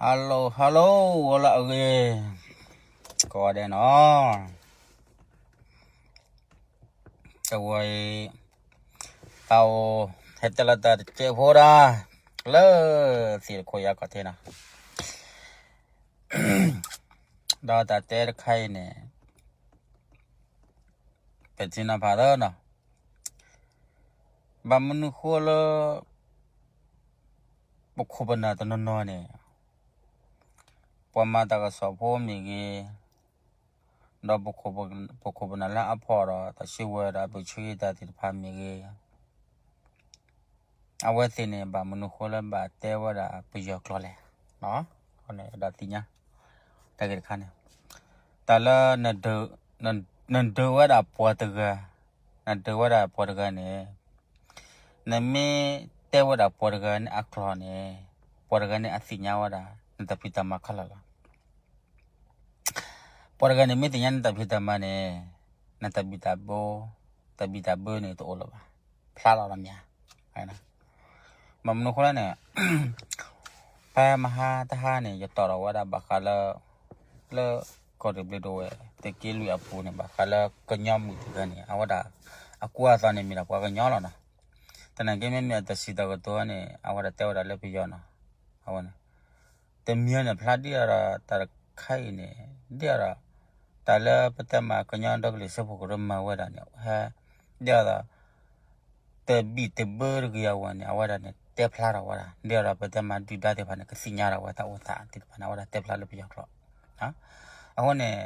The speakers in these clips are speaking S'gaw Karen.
Hello hello, ဝဲလၢအဂ့ၤ ကိးဂၤဒဲးနီၤ, တဝီအံၤ တၢ်အိၣ် ဟဲတဲလီၤတၢ်တစဲးဖိဒၣ် လၢသ့ၣ်တခိၣ်ယါကီၢ်ထဲနီၤ, ဒီးတၢ်တဲတခါအံၤန့ၣ် ပထံနီၤဖးသၢနီၤ, ဘၣ်မနုၤဃိလၢ ပခိၣ်ပနၢ်တနီၤနီၤန့ၣ် ပှၤမၤတၢ်ကစီၣ်ဖိမ့ၢ်ဂ့ၤ, ဒီးပခိၣ်ပနၢ်လၢအဖီၣ်ဒီးတၢ်စုကဝဲၤဒီးအပူၤဆှံတၢ်သ့ၣ်တဖၣ်မ့ၢ်ဂ့ၤ, အဝဲသ့ၣ်န့ၣ် ဘၣ်မနုၤဃိလၢဘၣ်တဲဝဲဒၣ်ပယီၤကျိာ်လဲၣ်, ဒီးသ့ၣ်ညါ တၢ်ဂ့ၢ်တခါန့ၣ်, တၢ်လၢ နဒုးဝဲဒၣ်ပှၤတဂၤ, နဒုးဝဲဒၣ်ပှၤတဂၤန့ၣ်, နမ့ၢ်တဲဝဲဒၣ်ပှၤတဂၤန့ၣ်အကျိာ်န့ၣ်, ပှၤတဂၤန့ၣ်အသ့ၣ်ညါဝဲဒၣ် နတၢ်ဖံးတၢ်မၤခဲလၢာ်လီၤ. ပှၤတဂၤန့ၣ်မ့ၢ်သ့ၣ်ညါနတၢ်ဖံးတၢ်မၤန့ၣ်, နတၢ်ဘံၣ်တၢ်ဘၢ, တၢ်ဘံၣ်တၢ်ဘၢန့ၣ်တအိၣ်လၢၤဘၣ်, ဖျါလီၤလီၤမ့ၢ်ဧါ. ဘၣ်မနုၤအဃိလဲၣ်န့ၣ်, ဖဲမဟါတဟါန့ၣ် ယတီၢ်ထီၣ်ဝဲဒၣ်ဘၣ်ဃးလၢ လၢကီၢ်ရ့ၣ်ဘျ့းဒိၣ်ဝဲ သုးက့လွံၢ်အပူၤန့ၣ် ဘၣ်ဃးလၢကညီမုၣ်တဂၤန့ၣ် အဝဲဒၣ် အကူအသိးန့ၣ်မ့ၢ်ဒၣ်ပှၤကညီလီၤနီၤ. သနာ်က့မ့မ့ၢ်အတၢ်စံးတၢ်ကတိၤန့ၣ် အဝဲဒၣ်တဲဝဲဒၣ်လၢပယီၤနီၤ, အဝဲန့ၣ် တမံၤန့ၣ် ဖျါဒ်အဒီးတၢ်တခါအံၤန့ၣ် ဒ်အဒီး တၢ်လၢပတဲမးကညီဒီကလုာ်စၢဖှိၣ်ကရၢမၤဝဲဒၣ်န့ၣ် ဟဲ ဒ်အဒီး တၢ်ဘံၣ်တၢ်ဘၢတဂ့ၤအဂီၢ်န့ၣ် အဝဲဒၣ်န့ၣ် တဲဖျါထီၣ်ဝဲဒၣ် ဒ်အဒီးပတဲမးဒုၣ်ဒါသ့ၣ်တဖၣ်န့ၣ် ကသ့ၣ်ညါထီၣ်ဝဲတၢ်အိၣ်သးသ့ၣ်တဖၣ်န့ၣ် အဝဲဒၣ်တဲဖျါလၢပယီၤကျိာ်. အဃိန့ၣ်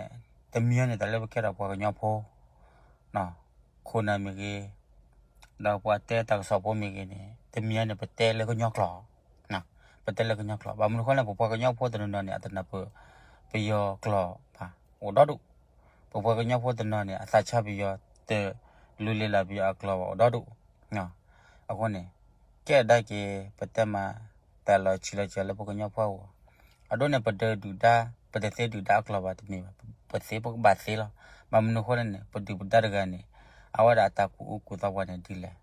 တမံၤန့ၣ် တၢ်လၢပကဲထီၣ်ပှၤကညီဖိ ခိၣ်နၢ်မ့ၢ်ဂ့ၤ, ဒီးပှၤတဲတၢ်ကစီၣ်ဖိမ့ၢ်ဂ့ၤန့ၣ် တမံၤန့ၣ် ပတဲလၢကညီကျိာ်, ပတဲလၢကညီကျိာ်. ဘၣ်မနုၤအဃိလဲၣ် ပပှၤကညီဖိတနီၤနီၤန့ၣ် အတနၢ်ပၢၢ်ပယီၤကျိာ်ဘၣ် အိၣ်ဒီဒူၣ်, ပပှၤကညီဖိတနီၤန့ၣ် အသးဆါပယီၤ တလူၤလ့ၤလၢ်ပယီၤအကျိာ်ဘၣ် အိၣ်ဒီဒူၣ်. အဃိန့ၣ် ကဲဒၣ်က့ၤ ပတဲမး တၢ်လီၤဆံးလီၤစှၤလၢပကညီဖိအဂီၢ်, အဒိန့ၣ် ပတဒုၣ်ဒါ ပတသ့ဒုၣ်ဒါအကျိာ်ဘၣ်တမ့ၢ်ဘၣ်, ပသ့ပကဘၣ်သ့လီၤ. ဘၣ်မနုၤအဃိလဲၣ်န့ၣ် ပဒုၣ်ပဒါတဂၤန့ၣ် အဝဲဒၣ်အတၢ်ကူၣ်အူကူၣ်သီပှၤန့ၣ်ဒ်လဲၣ်,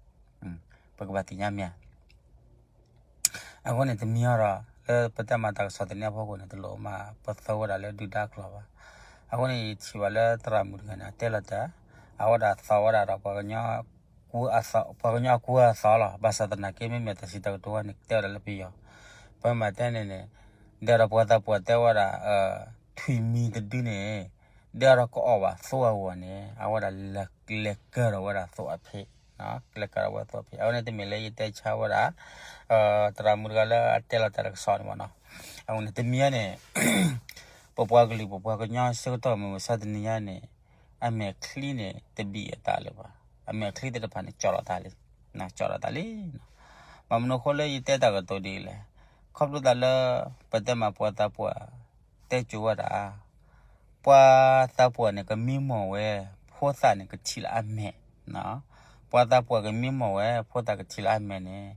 ပကဘၣ်သ့ၣ်ညါမ့ၢ်ဧါ. အဃိန့ၣ် တမံၤအီၤဒီး လၢပတဲမးတၢ်ကစီၣ်သန့အဖီခိၣ်န့ၣ် တလိၣ်မးပသီဝဲဒၣ်လၢဒုၣ်ဒါအကျိာ်ဘၣ်. အဃိန့ၣ် ယထံၣ်ဘၣ်လၢသရၣ်မုၣ်တဂၤန့ၣ် အတဲလီၤတၢ်, အဝဲဒၣ်သီဝဲဒၣ်ဒီး ပှၤကညီအကူအသီလီၤ. ဘၣ်ဆၣ်သနာ်က့ မ့မ့ၢ်တၢ်စံးတၢ်ကတိၤဝဲန့ၣ် တဲဝဲဒၣ်လၢပယီၤ, ပမ့ၢ်တဲန့ၣ်န့ၣ် ဒ်သိးပှၤသးပှၢ်တဲဝဲဒၣ် ထွံၣ်မံၤတဒုန့ၣ် ဒ်သိးကအီၣ်ဘၣ်သိအဂီၢ်န့ၣ် အဝဲဒၣ်လဲၤကၢ်ထီၣ်ဝဲဒၣ်သိအဖံး, လဲၤကၢ်ထီၣ်ဝဲဒၣ်သိအဖံး. အဝဲန့ၣ်တမ့ၢ်လၢယတဲဆါဝဲဒၣ် သရၣ်မုၣ်တဂၤလၢအတဲလီၤတၢ်တကစီၣ်န့ၣ်ဘၣ်နီၤ. အဝဲန့ၣ်တမံၤန့ၣ် ပပှၤကလုာ်ပပှၤကညီဆၢကတီၢ်မုၢ်မဆါတနံၤညါန့ၣ် အမဲာ်ချံန့ၣ် တဘံၣ်အသးလၢၤဘၣ်. အမဲာ်ချံသ့ၣ်တဖၣ်န့ၣ် ကၠီၣ်လီၤသးလံ, ကၠီၣ်လီၤသးလံ. ဘၣ်မနုၤအဃိလၢယတဲတၢ်ကတိၤဒ်လဲၣ်, ခီဖျိသးလၢ ပတဲမးပှၤသးပှၢ် တဲစိၤဝဲဒၣ် ပှၤသးပှၢ်န့ၣ် ကမံမီၢ်ဝဲ ဖိသၣ်န့ၣ် ကထံၣ်လၢအမဲာ်, ပှၤသးပှၢ်ကမံမီၢ်ဝဲ ဖိသၣ်ကထံၣ်လၢအမဲာ်န့ၣ်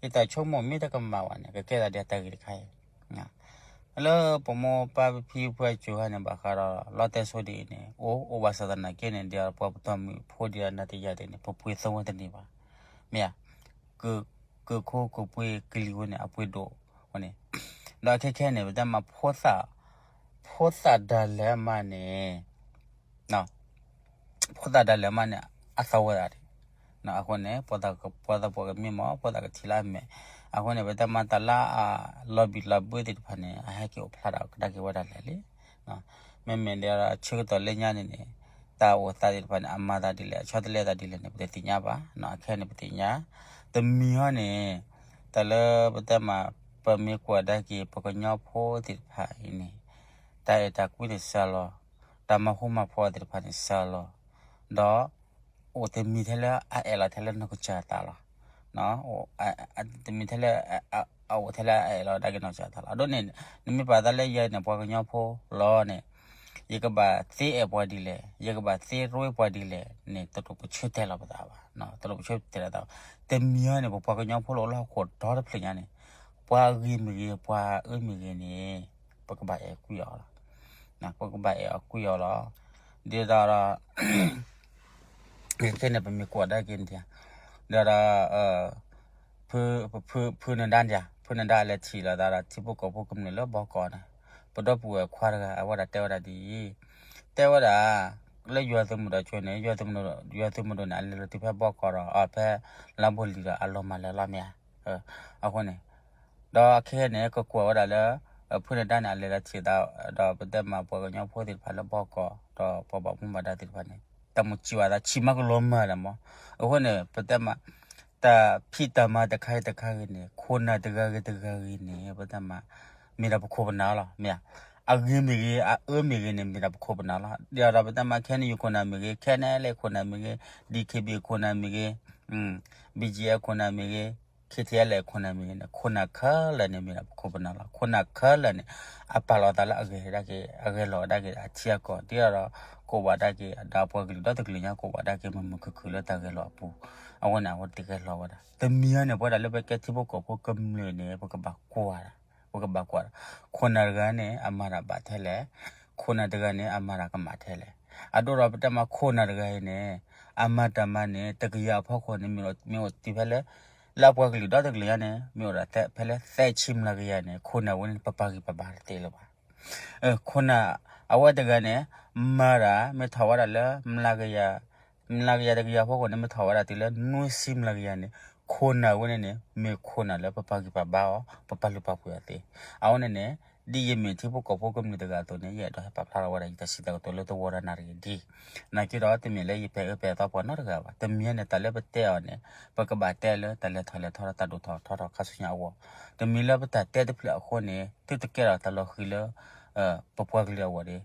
ယတၢ်ဆိကမိၣ်မ့ၢ်တကမၣ်ဘၣ်န့ၣ် ကကဲသးဒ်တၢ်ဂ့ၢ်တခါအံၤ လၢပမိၢ်ပၢ်ပဖံပဖုအစိၤခါန့ၣ် ဘၣ်ဃးဒီးလီတဲစိဒ်အံၤန့ၣ် အိၣ်အိၣ်ဘၣ်ဆၣ်သနာ်က့န့ၣ် ဒ်ပှၤပတီၢ်မုၢ်ဖိဒ်နၤတယၤဒ်န့ၣ် ပပှ့ၤသဝဲတန့ၢ်ဘၣ်. မ့ၢ်ဧါ, ကခိကပှ့ၤကလံၤဝဲန့ၣ် အပှ့ၤဒိၣ်ဝဲန့ၣ်, ဒီးအခဲခဲန့ၣ် ပတဲမး ဖိသၣ်ဒၣ်လဲာ်မးန့ၣ် ဖိသၣ်ဒၣ်လဲာ်မးန့ၣ် အသီဝဲဒၣ်ဒၣ်. အဃိန့ၣ် ပှၤသးပှၢ်ကမံမီၢ် ဖိသၣ်ကထံၣ်လၢအမဲာ်. အဃိန့ၣ် ပတဲမးတၢ်လၢအလီၤဘံၣ်လီၤဘၢသ့ၣ်တဖၣ်န့ၣ် အဟဲက့ၤအိၣ်ဖျါဒီးကဒါက့ၤဝဲဒၣ်လဲာ်လံ. မ့မ့ၢ်ဒီးဆၢကတီၢ်လၢညါန့ၣ်န့ၣ် တၢ်အိၣ်သးသ့ၣ်တဖၣ်န့ၣ် အမၤသးဒ်လဲၣ် အဆီတလဲသးဒ်လဲၣ်န့ၣ် ပတသ့ၣ်ညါဘၣ်. အခဲန့ၣ်ပသ့ၣ်ညါ တမံၤဟီန့ၣ် တၢ်လၢပတဲမး ပမ့ၢ်ကွၢ်ဒါက့ၤ ပကညီဖိသ့ၣ်တဖၣ်အံၤန့ၣ် တၢ်အဲၣ်တၢ်ကွံန့ၣ်စှၤလီၤ, တၢ်မၤဃူမၤဖိးသ့ၣ်တဖၣ်န့ၣ်စှၤလီၤ, ဒီးအိၣ်တမံၤထဲလၢအအဲၣ်လီၤထဲလၢနီၢ်ကစၢ်အသးလီၤ. တမံၤထဲလၢ အအိၣ်ထဲလၢအအဲၣ်လီၤဒၣ်က့ၤနီၢ်ကစၢ်အသးလီၤ. အဒိန့ၣ် နမ့ၢ်ပာ်သးလၢယဲန့ၣ် ပှၤကညီဖိလီၤန့ၣ် ယကဘၣ်သ့အဲၣ်ပှၤဒ်လဲၣ် ယကဘၣ်သ့ရ့ပှၤဒ်လဲၣ်န့ၣ် တလိၣ်ပဆၢတဲာ်လီၤပသးဘၣ်, တလိၣ်ပဆၢတဲာ်လီၤသးဘၣ်. တမံၤဟီန့ၣ် ပပှၤကညီဖိလၢအိၣ်လၢဟီၣ်ခိၣ်ဒီတဖျၢၣ်ညါန့ၣ် ပှၤဂ့ၤမ့ၢ်ဂ့ၤ ပှၤအၢမ့ၢ်ဂ့ၤန့ၣ် ပကဘၣ်အဲၣ်ကွံအီၤလီၤ. ပကဘၣ်အဲၣ်အီၤကွံအီၤလီၤ. ဒ်သိးဒီး ခဲန့ၣ် ပမ့ၢ်ကွၢ်ဒါက့ၤန့ၣ် ဒီးဒီး ဖ ဖု ဖု ဖုနဒါန့ၣ် ဖုနဒါအလဲၤထံၣ်လိာ်သးဒီးထံဖိကီၢ်ဖိကမျၢၢ်လၢဘီကီးန့ၣ်, ပဒီပုၢ်ဝဲၢ်ခွါတဂၤ အဝဲဒၣ်တဲဝဲဒၣ်ဒ်အံၤ, တဲဝဲဒၣ် လၢယွၤသုးမုၢ်ဒိၣ်ကၠိန့ၣ် ယွၤသုးမုၢ်ဒိၣ်န့ၣ် အလဲၤလီၤတုၤဖဲဘီကီးဒီး အဖဲလါဘိလံၤဒီးအလီၤမၢ်လၢာ်လီၤမ့ၢ်ဧါ. အဃိန့ၣ် ဒီးခဲအံၤန့ၣ် ကကွၢ်ဝဲဒၣ်လၢ ဖုနဒါန့ၣ် အလဲၤလီၤထံၣ်သး ဒီးပတဲမးပှၤကညီဖိသ့ၣ်တဖၣ်လၢဘီကီး ဒီးပှၤဘၣ်မူဘၣ်ဒါသ့ၣ်တဖၣ်န့ၣ် တၢ်မုၢ်စံးဝဲသးဆံးမးကလီၤမၢ်ဒၣ်မး. အဃိန့ၣ် ပတဲမး တၢ်ဖံးတၢ်မၤတခါဂ့ၤတခါဂ့ၤန့ၣ် ခိၣ်နၢ်တဂၤဂ့ၤတဂၤဂ့ၤန့ၣ် ပတဲမး မ့ၢ်ဒၣ်ပခိၣ်ပနၢ်လီၤ မ့ၢ်ဧါ. အဂ့ၤမ့ၢ်ဂ့ၤ အအၢမ့ၢ်ဂ့ၤန့ၣ် မ့ၢ်ဒၣ်ပခိၣ်ပနၢ်လီၤ. ဒီးပတဲမး ခဲအံၤ ယူၢ်ခိၣ်နၢ် မ့ၢ်ဂ့ၤ, ခဲန့ၣ်လဲၣ်ခိၣ်နၢ် မ့ၢ်ဂ့ၤ, ဒံၣ်ခ့ဘံၣ်ခိၣ်နၢ် မ့ၢ်ဂ့ၤ, ဘံၣ်ကၠံၣ်အဲၣ်ခိၣ်နၢ် မ့ၢ်ဂ့ၤ, ခ့ထံအဲၣ်လဲၣ်ခိၣ်နၢ် မ့ၢ်ဂ့ၤန့ၣ် ခိၣ်နၢ်ခဲလၢာ်န့ၣ် မ့ၢ်ဒၣ်ပခိၣ်ပနၢ်လီၤ. ခိၣ်နၢ်ခဲလၢာ်န့ၣ် အပာ်လီၤသးလၢအဂဲၤဒၣ်က့ၤ အဂဲၤလီၤဒၣ်က့ၤအထံအကီၢ် ဒ်သိးဒီး ကိးဘၣ်ဒၣ်က့ၤ ဒီးပှၤကလုာ်ဒီတကလုာ်ညါ ကိးဘၣ်ဒၣ်က့ၤ မုာ်မုာ်ခုၣ်ခုၣ်လၢတၢ်ဂဲၤလီၤအပူၤ. အဝဲန့ၣ် အဝဲသ့ၣ်ဂဲၤလီၤဝဲဒၣ် တမံၤန့ၣ် ပဝဲဒၣ်လၢပကဲထံဖိကီၢ်ဖိကမျၢၢ်န့ၣ် ပကဘၣ်ကွၢ်ဒၣ် ပကဘၣ်ကွၢ်ဒၣ် ခိၣ်နၢ်တဂၤန့ၣ် အမၤတၢ်ဘၣ်ထဲလဲၣ်, ခိၣ်နၢ်တဂၤန့ၣ် အမၤတၢ်ကမၣ်ထဲလဲၣ်. အဒိဒီးပတဲမး ခိၣ်နၢ်တဂၤအံၤန့ၣ် အမၤတၢ်မၤန့ၣ် တကယၤအဖီခိၣ်န့ၣ် မ့ၢ်အိၣ်တုၤဖဲလၢ လၢအပှၤကလုာ်ဒီတကလုာ်ညါန့ၣ် မ့ၢ်အိၣ်ဒၣ်ဖဲလၢသၢဆံမျးကယၤန့ၣ် ခိၣ်နၢ်ဝဲန့ၣ် ပပာ်ဂံၢ်ပဘါတသ့လၢၤဘၣ်. ခိၣ်နၢ် အဝဲတဂၤန့ၣ် မၤတၢ် မ့ၢ်ထီၣ်ဝဲဒၣ်လၢ မျးကယၤတကယၤအဖီခိၣ်န့ၣ် မ့ၢ်ထီၣ်ဝဲဒၣ်တုၤလၢနွံဆံမျးကယၤန့ၣ် ခိၣ်နၢ်ဝဲန့ၣ်န့ၣ် မ့ၢ်ခိၣ်နၢ်လၢပပာ်ဂံၢ်ပဘါအီၤ ပပာ်လုၢ်ပာ်ပှ့ၤအီၤသ့. အဝဲန့ၣ်န့ၣ် ဒ်ယမ့ၢ်ထံဖိကီၢ်ဖိကမျၢၢ်တဂၤအသိးန့ၣ် ယအဲၣ်ဒိးဟဲပာ်ဖျါထီၣ်ဝဲဒၣ်ယတၢ်စံးတၢ်ကတိၤလၢသဝီဒီးနၣ်ရံၣ်ဒ် နာ်က့ဒီးတမ့ၢ်လၢယပဲာ်အၢပဲာ်သီပှၤနီတဂၤဘၣ်. တမံၤန့ၣ် တၢ်လၢပတဲအီၤန့ၣ် ပကဘၣ်တဲလၢတၢ်လဲၤထီၣ်လဲၤထီဒီးတၢ်ဒိၣ်ထီၣ်ထီထီၣ်ခါဆူညါအဂီၢ်. တမံၤလၢပတၢ်တဲတဖျၢၣ်အဃိန့ၣ် သုတကဲထီၣ်တၢ်လီၤဃံၤလၢ ပပှၤကလုာ်အဂီၢ်တဂ့ၤ.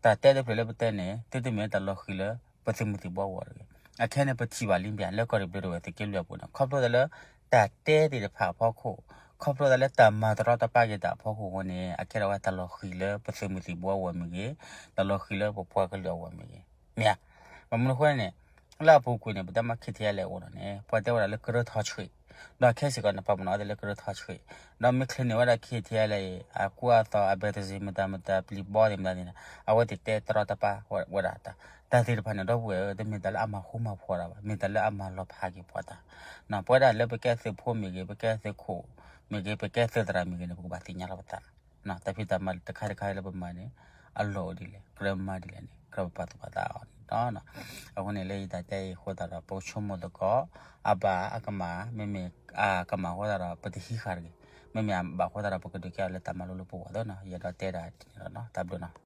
တၢ်တဲတဖျၢၣ်လၢပတဲန့ၣ် သုတမ့ၢ်တၢ်လီၤဃံၤလၢ ပသုးမုၢ်သံၣ်ဘိအဂီၢ်တဂ့ၤ. အခဲန့ၣ် ပထံၣ်ဘၣ်လံဘၣ် လၢကီၢ်ရ့ၣ်ဘျၢထဝဲၣ်သုးက့လွံၢ်အပူၤန့ၣ် ခီဖျိသးလၢ တၢ်တဲသ့ၣ်တဖၣ်အဖီခိၣ်, ခီဖျိသးလၢတၢ်မၤတရီတပါက့ၤတၢ်အဖီခိၣ်အဃိန့ၣ် အကဲထီၣ်ဝဲတၢ်လီၤဃံၤလၢပသုးမုၢ်သံၣ်ဘိအဂီၢ်မ့ၢ်ဂ့ၤ, တၢ်လီၤဃံၤလၢပပှၤကလုာ်အဂီၢ်မ့ၢ်ဂ့ၤ, မ့ၢ်ဧါ. ဘၣ်မနုၤအဃိန့ၣ် လၢအပူၤကွံာ်န့ၣ် ပတဲမး ခ့ထံအဲၣ်လဲၣ် အိၣ်ဒီးန့ၣ် ပှၤတဲဝဲဒၣ်လၢကရၢထီဆှံ, ဒီးခဲစ့ၢ်ကီးန့ၣ် ပာ်ပနီၣ်ဝဲဒၣ်လၢကရၢထီဆှံ, ဒီးမ့ၢ်ချုးန့ၢ်ဝဲဒၣ် ခ့ထံအဲၣ်လဲၣ် အကူအသိး အဘဲသစ့ၤ မတၤမတၤ ပျံၤဘီသ့ၣ်မတၤန့ၣ် အဝဲသ့ၣ်တဲတရီတပါဝဲဒၣ်တၢ်, တၢ်သ့ၣ်တဖၣ်န့ၣ် ဒီပုၢ်ဝဲၢ်ဧၢ တမ့ၢ်တၢ်လၢအမၤဃူမၤဖိးတၢ်ဘၣ်, မ့ၢ်တၢ်လၢအမၤလီၤဖးက့ၤပှၤတၢ်. ပဝဲဒၣ်လၢပကဲသုးဖိမ့ၢ်ဂ့ၤ, ပကဲသုးခိၣ်မ့ၢ်ဂ့ၤ, ပကဲသုးသရၣ်မ့ၢ်ဂ့ၤန့ၣ် ပကဘၣ်သ့ၣ်ညါလီၤပသး တၢ်ဖံးတၢ်မၤတခါတခါလၢပမၤန့ၣ် အလီၢ်အိၣ်ဒ်လဲၣ်, ကြၢးမၤဒ်လဲၣ်န့ၣ် ကြၢးပပာ်သူၣ်ပာ်သးအီၤန့ၣ်လီၤ. အဃိန့ၣ် လၢယတၢ်တဲအံၤအဃိသတးဒီး ပကဆိကမိၣ်သကိး အဘၣ်အကမၣ်, မ့မ့ၢ်အကမၣ်အဃိသတးဒီး ပတဟံးဃာ်တဂ့ၤ, မ့မ့ၢ်အဘၣ်အဃိသတးဒီး ပကဒုးကဲအီၤလၢတၢ်မၤလိလၢပဂီၢ်သ့နီၤ. ယအဲၣ်ဒိးတဲဒၣ်ဒ်န့ၣ်လီၤနီၤ. တၢ်ဘျုးနီၤ.